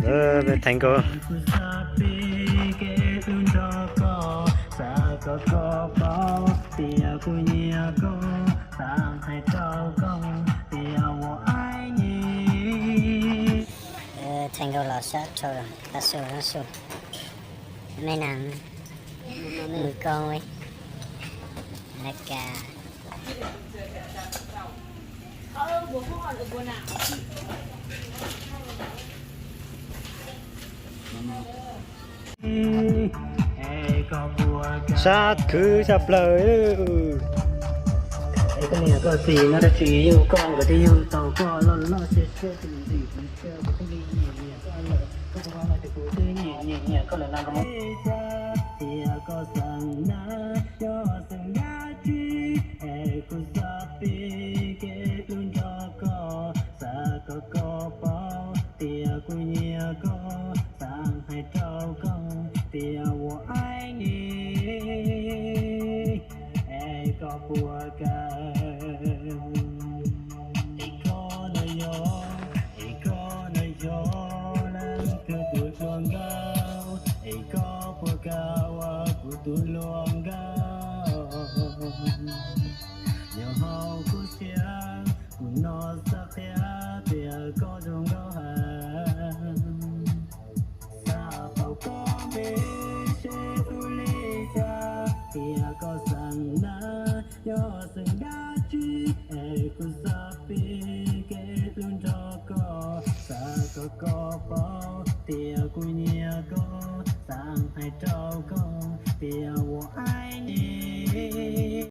Peb theej nkauj. Theej nkauj los sab rau, tau su zoo su. Me nab, mus koj, na ka. Sab khwv sab plawg. Koj niam koj txiv no dab tsi yug koj, nkawd twb yug tau koj loj loj siab siab, tus ntxim tus ntsha kuv thiaj li nyiam nyiam koj lawm, koj ua no ces kuv twb nyiam nyiam nyiam koj lawm no. Tias koj xeem na, koj xeem dab tsi es kuv xav pib kev hlub nrog koj, xav kom koj paub tias kuv nyiam koj, xav hais rau koj tias ua aib ni, es koj puas kam. Es koj na yog, es koj na yog leej twg tus hluas nkauj, es koj puas kam ua kuv tus hluas nkauj. Nyob hauv kuv siab, kuv no xav qhia tias koj zoo nkauj heev. Xav paub koj npe seb hu li cas, tias koj xeem na, yog xeem dab tsi, es kuv xav pib kev hlub nrog koj, xav kom koj paub tias kuv nyiam koj, xav hais rau koj tias